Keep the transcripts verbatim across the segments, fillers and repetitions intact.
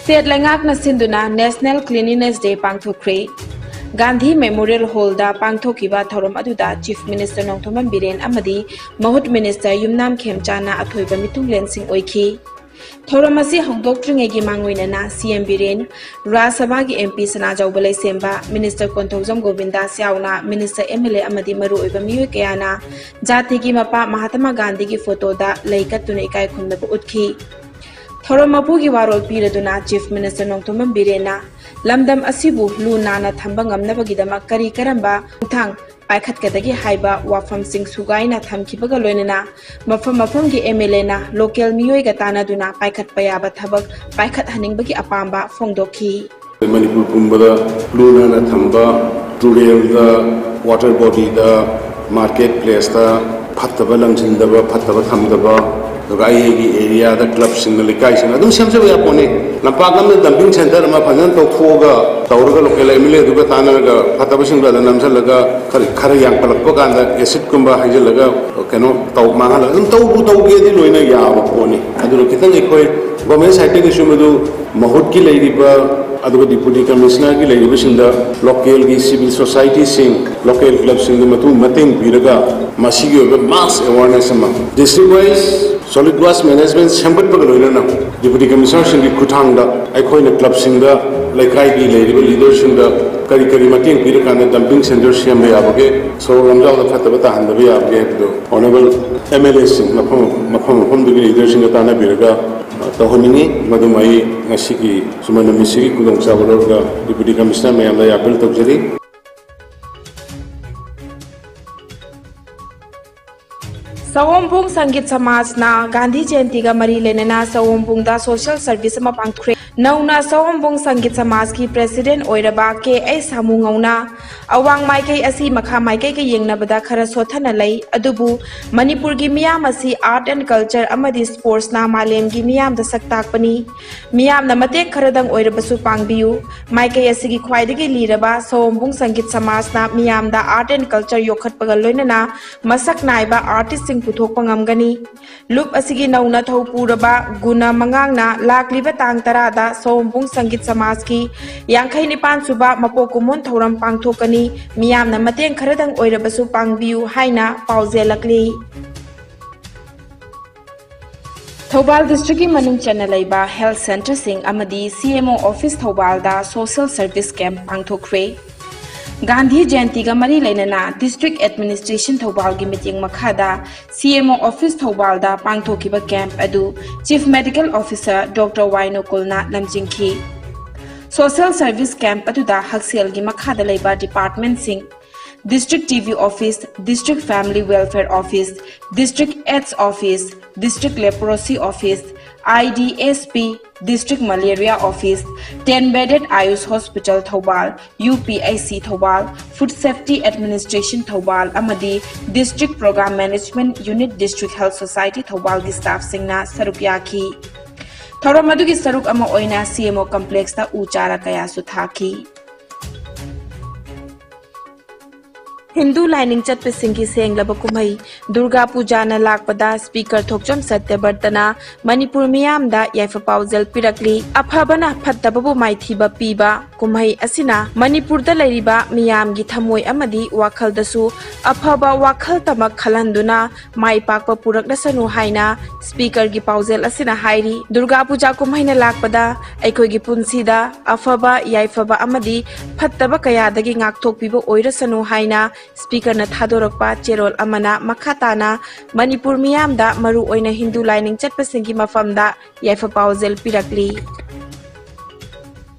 State ꯂꯩꯉꯥꯛꯅ ꯁꯤꯟꯗꯨꯅ National Cleanliness Day ꯄꯥꯡꯊꯣꯛꯈ꯭ꯔꯦ꯫ Gandhi Memorial Hall ꯗ ꯄꯥꯡꯊꯣꯛꯈꯤꯕ ꯊꯧꯔꯝ ꯑꯗꯨꯗ Chief Minister ꯅꯣꯡꯊꯣꯝꯕꯝ ꯕꯤꯔꯦꯟ ꯑꯃꯗꯤ ꯃꯍꯨꯠ Minister ꯌꯨꯝꯅꯥꯝ ꯈꯦꯝꯆꯥꯟꯅ ꯑꯊꯣꯏꯕ ꯃꯤꯊꯨꯡꯂꯦꯟꯁꯤꯡ ꯑꯣꯏꯈꯤ꯫ ꯊꯧꯔꯝ ꯑꯁꯤ ꯍꯧꯗꯣꯛꯇ꯭ꯔꯤꯉꯩꯒꯤ ꯃꯥꯡꯑꯣꯏꯅꯅ C M ꯕꯤꯔꯦꯟ, ꯔꯥꯖ ꯁꯚꯥꯒꯤ M P ꯁꯅꯥꯖꯥꯎꯕ ꯂꯩꯁꯦꯝꯕ, Minister ꯀꯣꯟꯊꯧꯖꯝ ꯒꯣꯕꯤꯟꯗꯥꯁ ꯌꯥꯎꯅ Minister, M L A ꯑꯃꯗꯤ ꯃꯔꯨꯑꯣꯏꯕ ꯃꯤꯑꯣꯏ ꯀꯌꯥꯅ ꯖꯥꯇꯤꯒꯤ ꯃꯄꯥ ꯃꯍꯥꯇꯃꯥ ꯒꯥꯟꯙꯤꯒꯤ ꯐꯣꯇꯣꯗ ꯂꯩ ꯀꯠꯇꯨꯅ ꯏꯀꯥꯏ ꯈꯨꯝꯅꯕ ꯎꯠꯈꯤ꯫ ꯊꯧꯔꯝ ꯃꯄꯨꯒꯤ ꯋꯥꯔꯣꯜ ꯄꯤꯔꯗꯨꯅ Chief Minister ꯅꯣꯡꯊꯣꯝꯕꯝ ꯕꯤꯔꯦꯟꯅ ꯂꯝꯗꯝ ꯑꯁꯤꯕꯨ ꯂꯨ ꯅꯥꯟꯅ ꯊꯝꯕ ꯉꯝꯅꯕꯒꯤꯗꯃꯛ ꯀꯔꯤ ꯀꯔꯝꯕ ꯈꯣꯡꯊꯥꯡ ꯄꯥꯏꯈꯠꯀꯗꯒꯦ ꯍꯥꯏꯕ ꯋꯥꯐꯝꯁꯤꯡ ꯁꯨꯒꯥꯏꯅ ꯊꯝꯈꯤꯕꯒ ꯂꯣꯏꯅꯅ ꯃꯐꯝ ꯃꯐꯝꯒꯤ M L A ꯅ local ꯃꯤꯑꯣꯏꯒ ꯇꯥꯟꯅꯗꯨꯅ ꯄꯥꯏꯈꯠꯄ ꯌꯥꯕ ꯊꯕꯛ ꯄꯥꯏꯈꯠꯍꯟꯅꯤꯡꯕꯒꯤ ꯑꯄꯥꯝꯕ ꯐꯣꯡꯗꯣꯛꯈꯤ꯫ ꯃꯅꯤꯄꯨꯔ ꯄꯨꯝꯕꯗ ꯂꯨ ꯅꯥꯟꯅ ꯊꯝꯕ, ꯇꯨꯔꯦꯜꯗ, water body ꯗ, market place ꯇ ꯐꯠꯇꯕ ꯂꯪꯁꯤꯟꯗꯕ, ꯐꯠꯇꯕ ꯊꯝꯗꯕ, ꯑꯗꯨꯒ ꯑꯩꯒꯤ area ꯗ club ꯁꯤꯡꯅ, ꯂꯩꯀꯥꯏꯁꯤꯡꯅ ꯑꯗꯨꯝ ꯁꯦꯝꯖꯕ ꯌꯥꯄꯣꯠꯅꯤ꯫ ꯂꯝꯄꯥꯛ ꯑꯃꯗ dumping centre ꯑꯃ ꯐꯖꯅ ꯇꯧꯊꯣꯛꯑꯒ ꯇꯧꯔꯒ local M L A ꯗꯨꯒ ꯇꯥꯟꯅꯔꯒ ꯐꯠꯇꯕꯁꯤꯡꯗꯣ ꯑꯗ ꯅꯝꯁꯤꯜꯂꯒ ꯈꯔ, ꯈꯔ ꯌꯥꯝꯈꯠꯂꯛꯄ ꯀꯥꯟꯗ acid ꯀꯨꯝꯕ ꯍꯩꯖꯤꯜꯂꯒ ꯀꯩꯅꯣ ꯇꯧ, ꯃꯥꯡꯍꯜꯂꯒ ꯑꯗꯨꯝ ꯇꯧꯕꯨ ꯇꯧꯒꯦꯗꯤ ꯂꯣꯏꯅ ꯌꯥꯕ ꯄꯣꯠꯅꯤ꯫ ꯑꯗꯨꯅ ꯈꯤꯇꯪ ꯑꯩꯈꯣꯏ government side ꯇꯒꯤꯁꯨ ꯃꯗꯨ ꯃꯍꯨꯠꯀꯤ ꯂꯩꯔꯤꯕ ꯑꯗꯨꯒ Deputy Commissioner ꯒꯤ ꯂꯩꯔꯤꯕꯁꯤꯡꯗ local ꯒꯤ civil society ꯁꯤꯡ, local club ꯁꯤꯡꯗ ꯃꯇꯨꯡ ꯃꯇꯦꯡ ꯄꯤꯔꯒ ꯃꯁꯤꯒꯤ ꯑꯣꯏꯕ mass awareness ꯑꯃ district wise solid waste management ꯁꯦꯝꯒꯠꯄꯒ ꯂꯣꯏꯅꯅ Deputy Commissioner ꯁꯤꯡꯒꯤ ꯈꯨꯠꯊꯥꯡꯗ ꯑꯩꯈꯣꯏꯅ club ꯁꯤꯡꯗ, ꯂꯩꯀꯥꯏꯒꯤ ꯂꯩꯔꯤꯕ leader ꯁꯤꯡꯗ ꯀꯔꯤ ꯀꯔꯤ ꯃꯇꯦꯡ ꯄꯤꯔꯀꯥꯟꯗ dumping centre ꯁꯦꯝꯕ ꯌꯥꯕꯒꯦ, ꯁꯣꯔꯣꯛ ꯂꯝꯖꯥꯎꯗ ꯐꯠꯇꯕ ꯇꯥꯍꯟꯗꯕ ꯌꯥꯕꯒꯦ ꯍꯥꯏꯕꯗꯨ honourable M L A ꯁꯤꯡ, ꯃꯐꯝ, ꯃꯐꯝ ꯃꯐꯝꯗꯨꯒꯤ leader ꯁꯤꯡꯒ ꯇꯥꯟꯅꯕꯤꯔꯒ, ꯑ, ꯇꯧꯍꯟꯅꯤꯡꯉꯤ꯫ ꯃꯗꯨꯃ ꯑꯩ ꯉꯁꯤꯒꯤ ꯁꯨꯃꯟ ꯅꯨꯃꯤꯠꯁꯤꯒꯤ ꯈꯨꯗꯣꯡꯆꯥꯕ ꯂꯧꯔꯒ Deputy Commissioner ꯃꯌꯥꯝꯗ ꯑꯩ appeal ꯇꯧꯖꯔꯤ꯫ ꯁꯑꯣꯝꯕꯨꯡ ꯁꯪꯒꯤꯠ ꯁꯃꯥꯖꯅ ꯒꯥꯟꯙꯤ ꯖꯌꯟꯇꯤꯒ ꯃꯔꯤ ꯂꯩꯅꯅ ꯁꯑꯣꯝꯕꯨꯡꯗ social service ꯑꯃ ꯄꯥꯡꯊꯣꯛꯈ꯭ꯔꯦ꯫ ꯅꯧꯅ ꯁꯑꯣꯝꯕꯨꯡ ꯁꯪꯒꯤꯠ ꯁꯃꯥꯖꯀꯤ president ꯑꯣꯏꯔꯕ ꯀꯦ ꯑꯩꯆ ꯁꯥꯃꯨꯉꯧꯅ ꯑꯋꯥꯡ ꯃꯥꯏꯀꯩ ꯑꯁꯤ ꯃꯈꯥ ꯃꯥꯏꯀꯩꯒ ꯌꯦꯡꯅꯕꯗ ꯈꯔ ꯁꯣꯠꯊꯅ ꯂꯩ, ꯑꯗꯨꯕꯨ ꯃꯅꯤꯄꯨꯔꯒꯤ ꯃꯤꯌꯥꯝ ꯑꯁꯤ art and culture ꯑꯃꯗꯤ sports ꯅ ꯃꯥꯂꯦꯝꯒꯤ ꯃꯤꯌꯥꯝꯗ ꯁꯛ ꯇꯥꯛꯄꯅꯤ꯫ ꯃꯤꯌꯥꯝꯅ ꯃꯇꯦꯡ ꯈꯔꯗꯪ ꯑꯣꯏꯔꯕꯁꯨ ꯄꯥꯡꯕꯤꯌꯨ꯫ ꯃꯥꯏꯀꯩ ꯑꯁꯤꯒꯤ ꯈ꯭ꯋꯥꯏꯗꯒꯤ ꯂꯤꯔꯕ ꯁꯑꯣꯝꯕꯨꯡ ꯁꯪꯒꯤꯠ ꯁꯃꯥꯖꯅ ꯃꯤꯌꯥꯝꯗ art and culture ꯌꯣꯛꯈꯠꯄꯒ ꯂꯣꯏꯅꯅ ꯃꯁꯛ ꯅꯥꯏꯕ artist ꯁꯤꯡ ꯄꯨꯊꯣꯛꯄ ꯉꯝꯒꯅꯤ꯫ ꯂꯨꯞ ꯑꯁꯤꯒꯤ ꯅꯧꯅ ꯊꯧ ꯄꯨꯔꯕ ꯒꯨꯅ ꯃꯉꯥꯡꯅ ꯂꯥꯛꯂꯤꯕ ꯇꯥꯡ ꯇꯔꯥꯗ ꯁꯣꯝꯕꯨꯡ ꯁꯪꯒꯤꯠ ꯁꯃꯥꯖꯀꯤ ꯌꯥꯡꯈꯩ ꯅꯤꯄꯥꯟ ꯁꯨꯕ ꯃꯄꯣꯛ ꯀꯨꯝꯑꯣꯟ ꯊꯧꯔꯝ ꯄꯥꯡꯊꯣꯛꯀꯅꯤ꯫ ꯃꯤꯌꯥꯝꯅ ꯃꯇꯦꯡ ꯈꯔꯗꯪ ꯑꯣꯏꯔꯕꯁꯨ ꯄꯥꯡꯕꯤꯌꯨ ꯍꯥꯏꯅ ꯄꯥꯎꯖꯦꯜꯂꯛꯂꯤ꯫ ꯊꯧꯕꯥꯜ ꯗꯤꯁꯇ꯭ꯔꯤꯛꯀꯤ ꯃꯅꯨꯡ ꯆꯟꯅ ꯂꯩꯕ ꯍꯦꯜꯊ ꯁꯦꯟꯇꯔꯁꯤꯡ ꯑꯃꯗꯤ ꯁꯤ ꯑꯦꯝ ꯑꯣ ꯑꯣꯐꯤꯁ ꯊꯧꯕꯥꯜꯗ ꯁꯣꯁꯤꯌꯦꯜ ꯁꯔꯚꯤꯁ ꯀꯦꯝꯞ ꯄꯥꯡꯊꯣꯛꯈ꯭ꯔꯦ꯫ ꯒꯥꯟꯙꯤ ꯖꯌꯟꯇꯤꯒ ꯃꯔꯤ ꯂꯩꯅꯅ ꯗꯤꯁꯇ꯭ꯔꯤꯛ ꯑꯦꯗꯃꯤꯅꯤꯁꯇ꯭ꯔꯦꯁꯟ ꯊꯧꯕꯥꯜꯒꯤ ꯃꯤꯠꯌꯦꯡ ꯃꯈꯥꯗ ꯁꯤ ꯑꯦꯝ ꯑꯣ ꯑꯣꯐꯤꯁ ꯊꯧꯕꯥꯜꯗ ꯄꯥꯡꯊꯣꯛꯈꯤꯕ ꯀꯦꯝꯞ ꯑꯗꯨ ꯆꯤꯐ ꯃꯦꯗꯤꯀꯦꯜ ꯑꯣꯐꯤꯁꯔ ꯗꯣꯛꯇꯔ ꯋꯥꯏ ꯅꯣꯀꯨꯜꯅ ꯂꯝꯖꯤꯡꯈꯤ꯫ ꯁꯣꯁꯤꯌꯦꯜ ꯁꯔꯚꯤꯁ ꯀꯦꯝꯞ ꯑꯗꯨꯗ ꯍꯛꯁꯦꯜꯒꯤ ꯃꯈꯥꯗ ꯂꯩꯕ ꯗꯤꯄꯥꯔꯠꯃꯦꯟꯠꯁꯤꯡ, District T V Office, District Family Welfare Office, District AIDS Office, District Leprosy Office, I D S P, District Malaria Office, ten bedded Ayush Hospital Thoubal, U P I C Thoubal, Food Safety Administration Thoubal ꯑꯃꯗꯤ District Program Management Unit District Health Society ꯊꯧꯕꯥꯜꯒꯤ ꯁ꯭ꯇꯥꯐꯁꯤꯡꯅ ꯁꯔꯨꯛ ꯌꯥꯈꯤ꯫ ꯊꯧꯔꯝ ꯑꯗꯨꯒꯤ ꯁꯔꯨꯛ ꯑꯃ ꯑꯣꯏꯅ ꯁꯤ M O ꯀꯝꯄ꯭ꯂꯦꯛꯁꯇ ꯎ ꯆꯥꯔꯥ ꯀꯌꯥꯁꯨ ꯊꯥꯈꯤ꯫ ꯍꯤꯟꯗꯨ ꯂꯥꯏꯅꯤꯡ ꯆꯠꯄꯁꯤꯡꯒꯤ ꯁꯦꯡꯂꯕ ꯀꯨꯝꯍꯩ ꯗꯨꯔꯒꯥ ꯄꯨꯖꯥꯅ ꯂꯥꯛꯄꯗ ꯁ꯭ꯄꯤꯀꯔ ꯊꯣꯛꯆꯣꯝ ꯁꯠꯇ꯭ꯌꯕ꯭ꯔꯇꯅ ꯃꯅꯤꯄꯨꯔ ꯃꯤꯌꯥꯝꯗ ꯌꯥꯏꯐ ꯄꯥꯎꯖꯦꯜ ꯄꯤꯔꯛꯂꯤ꯫ ꯑꯐꯕꯅ ꯐꯠꯇꯕꯕꯨ ꯃꯥꯏꯊꯤꯕ ꯄꯤꯕ ꯀꯨꯝꯍꯩ ꯑꯁꯤꯅ ꯃꯅꯤꯄꯨꯔꯗ ꯂꯩꯔꯤꯕ ꯃꯤꯌꯥꯝꯒꯤ ꯊꯃꯣꯏ ꯑꯃꯗꯤ ꯋꯥꯈꯜꯗꯁꯨ ꯑꯐꯕ ꯋꯥꯈꯜ ꯇꯃꯛ ꯈꯜꯍꯟꯗꯨꯅ ꯃꯥꯏ ꯄꯥꯛꯄ ꯄꯨꯔꯛꯂꯁꯅꯨ ꯍꯥꯏꯅ ꯁ꯭ꯄꯤꯀꯔꯒꯤ ꯄꯥꯎꯖꯦꯜ ꯑꯁꯤꯅ ꯍꯥꯏꯔꯤ꯫ ꯗꯨꯔꯒꯥ ꯄꯨꯖꯥ ꯀꯨꯝꯍꯩꯅ ꯂꯥꯛꯄꯗ ꯑꯩꯈꯣꯏꯒꯤ ꯄꯨꯟꯁꯤꯗ ꯑꯐꯕ, ꯌꯥꯏꯐꯕ ꯑꯃꯗꯤ ꯐꯠꯇꯕ ꯀꯌꯥꯗꯒꯤ ꯉꯥꯛꯊꯣꯛꯄꯤꯕ ꯑꯣꯏꯔꯁꯅꯨ ꯍꯥꯏꯅ ꯁ꯭ꯄꯤꯀꯔꯅ ꯊꯥꯗꯣꯔꯛꯄ ꯆꯦꯔꯣꯜ ꯑꯃꯅ ꯃꯈꯥ ꯇꯥꯅ ꯃꯅꯤꯄꯨꯔ ꯃꯤꯌꯥꯝꯗ, ꯃꯔꯨꯑꯣꯏꯅ ꯍꯤꯟꯗꯨ ꯂꯥꯏꯅꯤꯡ ꯆꯠꯄꯁꯤꯡꯒꯤ ꯃꯐꯝꯗ ꯌꯥꯏꯐ ꯄꯥꯎꯖꯦꯜ ꯄꯤꯔꯛꯂꯤ꯫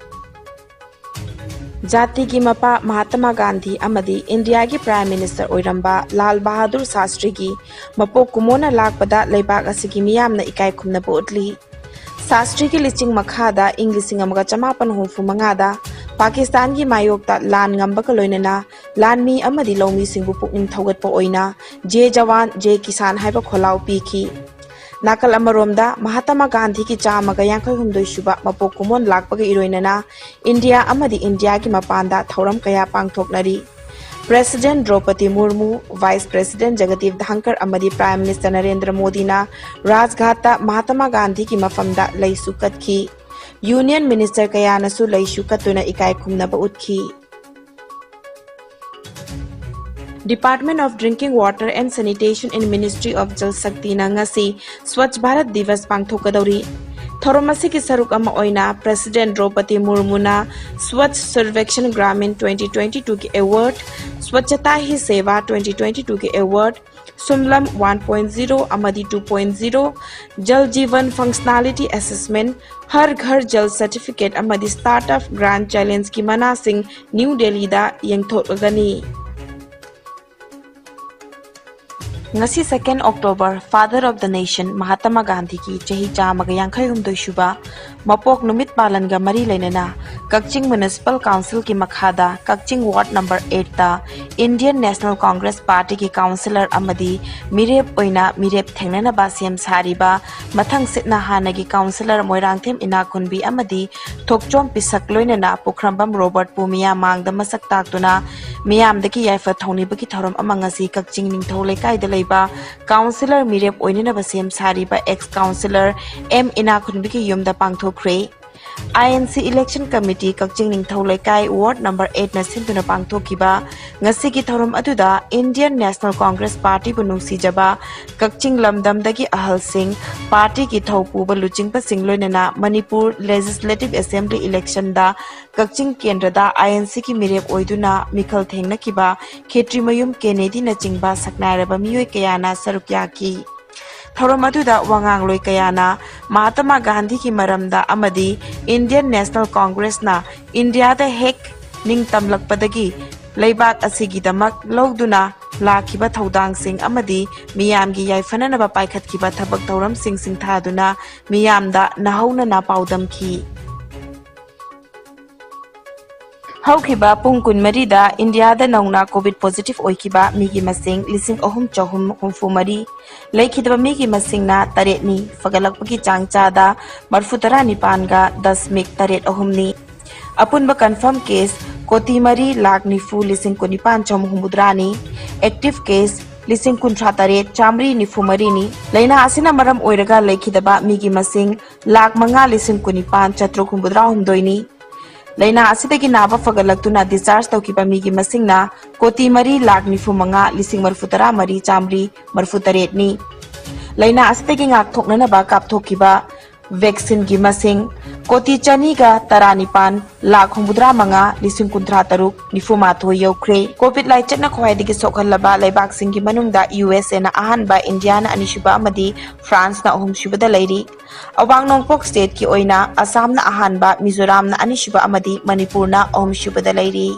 ꯖꯥꯇꯤꯒꯤ ꯃꯄꯥ ꯃꯍꯥꯇꯃꯥ ꯒꯥꯟꯙꯤ ꯑꯃꯗꯤ ꯏꯟꯗꯤꯌꯥꯒꯤ ꯄ꯭ꯔꯥꯏꯝ ꯃꯤꯅꯤꯁꯇꯔ ꯑꯣꯏꯔꯝꯕ ꯂꯥꯜ ꯕꯍꯥꯗꯨꯔ ꯁꯥꯁꯇ꯭ꯔꯤꯒꯤ ꯃꯄꯣꯛ ꯀꯨꯝꯑꯣꯟꯅ ꯂꯥꯛꯄꯗ ꯂꯩꯕꯥꯛ ꯑꯁꯤꯒꯤ ꯃꯤꯌꯥꯝꯅ ꯏꯀꯥꯏ ꯈꯨꯝꯅꯕ ꯎꯠꯂꯤ꯫ ꯁꯥꯁꯇ꯭ꯔꯤꯒꯤ ꯂꯤꯆꯤꯡ ꯃꯈꯥꯗ ꯏꯪ ꯂꯤꯁꯤꯡ ꯑꯃꯒ ꯆꯃꯥꯄꯟ ꯍꯨꯝꯐꯨ ꯃꯉꯥꯗ ꯄꯥꯀꯤꯁꯇꯥꯟꯒꯤ ꯃꯥꯌꯣꯛꯇ ꯂꯥꯟ ꯉꯝꯕꯒ ꯂꯣꯏꯅꯅ ꯂꯥꯟꯃꯤ ꯑꯃꯗꯤ ꯂꯧꯃꯤꯁꯤꯡꯕꯨ ꯄꯨꯛꯅꯤꯡ ꯊꯧꯒꯠꯄ ꯑꯣꯏꯅ "ꯖꯦ ꯖꯋꯥꯟ, ꯖꯦ ꯀꯤꯁꯥꯟ" ꯍꯥꯏꯕ ꯈꯣꯜꯂꯥꯎ ꯄꯤꯈꯤ꯫ ꯅꯥꯀꯜ ꯑꯃꯔꯣꯝꯗ, ꯃꯍꯥꯇꯃꯥ ꯒꯥꯟꯙꯤꯒꯤ ꯆꯥꯝꯃꯒ ꯌꯥꯡꯈꯩ ꯍꯨꯝꯗꯣꯏ ꯁꯨꯕ ꯃꯄꯣꯛ ꯀꯨꯝꯑꯣꯟ ꯂꯥꯛꯄꯒ ꯏꯔꯣꯏꯅꯅ ꯏꯟꯗꯤꯌꯥ ꯑꯃꯗꯤ ꯏꯟꯗꯤꯌꯥꯒꯤ ꯃꯄꯥꯟꯗ ꯊꯧꯔꯝ ꯀꯌꯥ ꯄꯥꯡꯊꯣꯛꯅꯔꯤ꯫ ꯄ꯭ꯔꯦꯁꯤꯗꯦꯟꯠ ꯗ꯭ꯔꯧꯄꯗꯤ ꯃꯨꯔꯃꯨ, ꯚꯥꯏꯁ ꯄ꯭ꯔꯦꯁꯤꯗꯦꯟꯠ ꯖꯒꯗꯤꯞ ꯙꯟꯀꯔ ꯑꯃꯗꯤ ꯄ꯭ꯔꯥꯏꯝ ꯃꯤꯅꯤꯁꯇꯔ ꯅꯔꯦꯟꯗ꯭ꯔ ꯃꯣꯗꯤꯅ ꯔꯥꯖꯘꯥꯠꯇ ꯃꯍꯥꯇꯃꯥ ꯒꯥꯟꯙꯤꯒꯤ ꯃꯐꯝꯗ ꯂꯩꯁꯨ ꯀꯠꯈꯤ꯫ Union Minister ꯀꯌꯥꯅꯁꯨ ꯂꯩꯁꯨ ꯀꯠꯇꯨꯅ ꯏꯀꯥꯏ ꯈꯨꯝꯅꯕ ꯎꯠꯈꯤ꯫ Department of Drinking Water and Sanitation in Ministry of Jal Shaktiꯅ ꯉꯁꯤ Swachh Bharat Diwas ꯄꯥꯡꯊꯣꯛꯀꯗꯧꯔꯤ꯫ ꯊꯧꯔꯝ ꯑꯁꯤꯒꯤ ꯁꯔꯨꯛ ꯑꯃ ꯑꯣꯏꯅ President ꯗ꯭ꯔꯧꯄꯗꯤ ꯃꯨꯔꯃꯨꯅ Swachh Survekshan Gramin twenty twenty-twoꯒꯤ award, Swachhata Hi Seva twenty twenty-twoꯒꯤ award, Sumlam one point zero ꯑꯃꯗꯤ two point zero, Jal Jeevan Functionality Assessment, Har Ghar Jal Certificate ꯑꯃꯗꯤ Startup Grand Challengeꯀꯤ ꯃꯅꯥꯁꯤꯡ new ꯗꯦꯜꯂꯤꯗ ꯌꯦꯡꯊꯣꯛꯂꯒꯅꯤ꯫ ꯉꯁꯤ second October, Father of the Nation ꯃꯍꯥꯇꯃꯥ ꯒꯥꯟꯙꯤꯒꯤ ꯆꯍꯤ ꯆꯥꯝꯃꯒ ꯌꯥꯡꯈꯩ ꯍꯨꯝꯗꯣꯏ ꯁꯨꯕ ꯃꯄꯣꯛ ꯅꯨꯃꯤꯠ ꯄꯥꯂꯟꯒ ꯃꯔꯤ ꯂꯩꯅꯅ ꯀꯛꯆꯤꯡ Municipal Councilꯒꯤ ꯃꯈꯥꯗ ꯀꯛꯆꯤꯡ Ward number eightꯇ Indian National Congress Partyꯒꯤ councillor ꯑꯃꯗꯤ ꯃꯤꯔꯦꯞ ꯑꯣꯏꯅ ꯃꯤꯔꯦꯞ ꯊꯦꯡꯅꯅꯕ ꯁꯦꯝ ꯁꯥꯔꯤꯕ ꯃꯊꯪ ꯁꯤꯠꯅ ꯍꯥꯟꯅꯒꯤ councillor ꯃꯣꯏꯔꯥꯡꯊꯦꯝ ꯏꯅꯥꯛꯈꯨꯟꯕꯤ ꯑꯃꯗꯤ ꯊꯣꯛꯆꯣꯝ ꯄꯤꯁꯛ ꯂꯣꯏꯅꯅ ꯄꯨꯈ꯭ꯔꯝꯕꯝ ꯔꯣꯕꯔꯠꯄꯨ ꯃꯤꯌꯥꯝ ꯃꯥꯡꯗ ꯃꯁꯛ ꯇꯥꯛꯇꯨꯅ ꯃꯤꯌꯥꯝꯗꯒꯤ ꯌꯥꯏꯐ ꯊꯧꯅꯤꯕꯒꯤ ꯊꯧꯔꯝ ꯑꯃ ꯉꯁꯤ ꯀꯛꯆꯤꯡ ꯅꯤꯡꯊꯧ ꯂꯩꯀꯥꯏꯗ ꯂꯩꯕ councillor ꯃꯤꯔꯦꯞ ꯑꯣꯏꯅꯅꯕ ꯁꯦꯝ ꯁꯥꯔꯤꯕ ex councillor ꯑꯦꯝ ꯏꯅꯥꯛꯈꯨꯟꯕꯤꯒꯤ ꯌꯨꯝꯗ ꯄꯥꯡꯊꯣꯛꯈ꯭ꯔꯦ꯫ INC Election Committee ꯀꯛꯆꯤꯡ ꯅꯤꯡꯊꯧ ꯂꯩꯀꯥꯏ Ward number eightꯅ ꯁꯤꯟꯗꯨꯅ ꯄꯥꯡꯊꯣꯛꯈꯤꯕ ꯉꯁꯤꯒꯤ ꯊꯧꯔꯝ ꯑꯗꯨꯗ Indian National Congress Partyꯕꯨ ꯅꯨꯡꯁꯤꯖꯕ ꯀꯛꯆꯤꯡ ꯂꯝꯗꯝꯗꯒꯤ ꯑꯍꯜꯁꯤꯡ, partyꯒꯤ ꯊꯧ ꯄꯨꯕ ꯂꯨꯆꯤꯡꯕꯁꯤꯡ ꯂꯣꯏꯅꯅ ꯃꯅꯤꯄꯨꯔ Legislative Assembly electionꯗ ꯀꯛꯆꯤꯡ ꯀꯦꯟꯗ꯭ꯔꯗ INCꯒꯤ ꯃꯤꯔꯦꯞ ꯑꯣꯏꯗꯨꯅ ꯃꯤꯈꯜ ꯊꯦꯡꯅꯈꯤꯕ ꯈꯦꯇ꯭ꯔꯤꯃꯌꯨꯝ ꯀꯦꯅꯦꯗꯤꯅꯆꯤꯡꯕ ꯁꯛꯅꯥꯏꯔꯕ ꯃꯤꯑꯣꯏ ꯀꯌꯥꯅ ꯁꯔꯨꯛ ꯌꯥꯈꯤ꯫ ꯊꯧꯔꯝ ꯑꯗꯨꯗ ꯋꯥꯉꯥꯡꯂꯣꯏ ꯀꯌꯥꯅ ꯃꯍꯥꯇꯃꯥ ꯒꯥꯟꯙꯤꯒꯤ ꯃꯔꯝꯗ ꯑꯃꯗꯤ Indian National Congressꯅ ꯏꯟꯗꯤꯌꯥꯗ ꯍꯦꯛ ꯅꯤꯡꯇꯝꯂꯛꯄꯗꯒꯤ ꯂꯩꯕꯥꯛ ꯑꯁꯤꯒꯤꯗꯃꯛ ꯂꯧꯗꯨꯅ ꯂꯥꯛꯈꯤꯕ ꯊꯧꯗꯥꯡꯁꯤꯡ ꯑꯃꯗꯤ ꯃꯤꯌꯥꯝꯒꯤ ꯌꯥꯏꯐꯅꯅꯕ ꯄꯥꯏꯈꯠꯈꯤꯕ ꯊꯕꯛ ꯊꯧꯔꯝꯁꯤꯡ ꯁꯤꯡꯊꯥꯗꯨꯅ ꯃꯤꯌꯥꯝꯗ ꯅꯍꯧꯅꯅ ꯄꯥꯎꯗꯝꯈꯤ꯫ ꯍꯧꯈꯤꯕ ꯄꯨꯡ ꯀꯨꯟꯃꯔꯤꯗ ꯏꯟꯗꯤꯌꯥꯗ ꯅꯧꯅ COVID positive ꯑꯣꯏꯈꯤꯕ ꯃꯤꯒꯤ ꯃꯁꯤꯡ ꯂꯤꯁꯤꯡ ꯑꯍꯨꯝ ꯆꯍꯨꯝ ꯍꯨꯝꯐꯨ ꯃꯔꯤ, ꯂꯩꯈꯤꯗꯕ ꯃꯤꯒꯤ ꯃꯁꯤꯡꯅ ꯇꯔꯦꯠꯅꯤ, ꯐꯒꯠꯂꯛꯄꯒꯤ ꯆꯥꯡ ꯆꯥꯗ ꯃꯔꯐꯨ ꯇꯔꯥ ꯅꯤꯄꯥꯟꯒ ꯗꯁꯃꯤꯛ ꯇꯔꯦꯠ ꯑꯍꯨꯝꯅꯤ꯫ ꯑꯄꯨꯟꯕ confirm case ꯀꯣꯇꯤ ꯃꯔꯤ ꯂꯥꯈ ꯅꯤꯐꯨ ꯂꯤꯁꯤꯡ ꯀꯨꯟꯅꯤꯄꯥꯟ ꯆꯍꯨꯝ ꯍꯨꯝꯐꯨꯇꯔꯥꯅꯤ꯫ Active case ꯂꯤꯁꯤꯡ ꯀꯨꯟꯊ꯭ꯔꯥ ꯇꯔꯦꯠ ꯆꯥꯃꯔꯤ ꯅꯤꯐꯨ ꯃꯔꯤꯅꯤ꯫ ꯂꯥꯏꯅꯥ ꯑꯁꯤꯅ ꯃꯔꯝ ꯑꯣꯏꯔꯒ ꯂꯩꯈꯤꯗꯕ ꯃꯤꯒꯤ ꯃꯁꯤꯡ ꯂꯥꯈ ꯃꯉꯥ ꯂꯤꯁꯤꯡ ꯀꯨꯟꯅꯤꯄꯥꯟ ꯆꯥꯇ꯭ꯔꯨꯛ ꯍꯨꯝꯐꯨꯇꯔꯥ ꯍꯨꯝꯗꯣꯏꯅꯤ꯫ ꯂꯥꯏꯅꯥ ꯑꯁꯤꯗꯒꯤ ꯅꯥꯕ ꯐꯒꯠꯂꯛꯇꯨꯅ discharge ꯇꯧꯈꯤꯕ ꯃꯤꯒꯤ ꯃꯁꯤꯡꯅ ꯀꯣꯇꯤ ꯃꯔꯤ ꯂꯥꯈ ꯅꯤꯐꯨ ꯃꯉꯥ ꯂꯤꯁꯤꯡ ꯃꯔꯤꯐꯨ ꯇꯔꯥ ꯃꯔꯤ ꯆꯥꯃꯔꯤ ꯃꯔꯤꯐꯨ ꯇꯔꯦꯠꯅꯤ꯫ ꯂꯥꯏꯅꯥ ꯑꯁꯤꯗꯒꯤ ꯉꯥꯛꯊꯣꯛꯅꯅꯕ ꯀꯥꯞꯊꯣꯛꯈꯤꯕ vaccine ꯒꯤ ꯃꯁꯤꯡ ꯀꯣꯇꯤ ꯆꯅꯤꯒ ꯇꯔꯥꯅꯤꯄꯥꯟ ꯂꯥꯈ ꯍꯨꯝꯐꯨꯇꯔꯥ ꯃꯉꯥ ꯂꯤꯁꯤꯡ ꯀꯨꯟꯊ꯭ꯔꯥ ꯇꯔꯨꯛ ꯅꯤꯐꯨ ꯃꯥꯊꯣꯏ ꯌꯧꯈ꯭ꯔꯦ꯫ COVID ꯂꯥꯏꯆꯠꯅ ꯈ꯭ꯋꯥꯏꯗꯒꯤ ꯁꯣꯛꯍꯜꯂꯕ ꯂꯩꯕꯥꯛꯁꯤꯡꯒꯤ ꯃꯅꯨꯡꯗ ꯌꯨ ꯑꯦꯁ ꯑꯦꯅ ꯑꯍꯥꯟꯕ, ꯏꯟꯗꯤꯌꯥꯅ ꯑꯅꯤꯁꯨꯕ ꯑꯃꯗꯤ ꯐ꯭ꯔꯥꯟꯁꯅ ꯑꯍꯨꯝꯁꯨꯕꯗ ꯂꯩꯔꯤ꯫ ꯑꯋꯥꯡ ꯅꯣꯡꯄꯣꯛ state ꯀꯤ ꯑꯣꯏꯅ ꯑꯁꯥꯝꯅ ꯑꯍꯥꯟꯕ, ꯃꯤꯖꯣꯔꯥꯝꯅ ꯑꯅꯤꯁꯨꯕ ꯑꯃꯗꯤ ꯃꯅꯤꯄꯨꯔꯅ ꯑꯍꯨꯝꯁꯨꯕꯗ ꯂꯩꯔꯤ꯫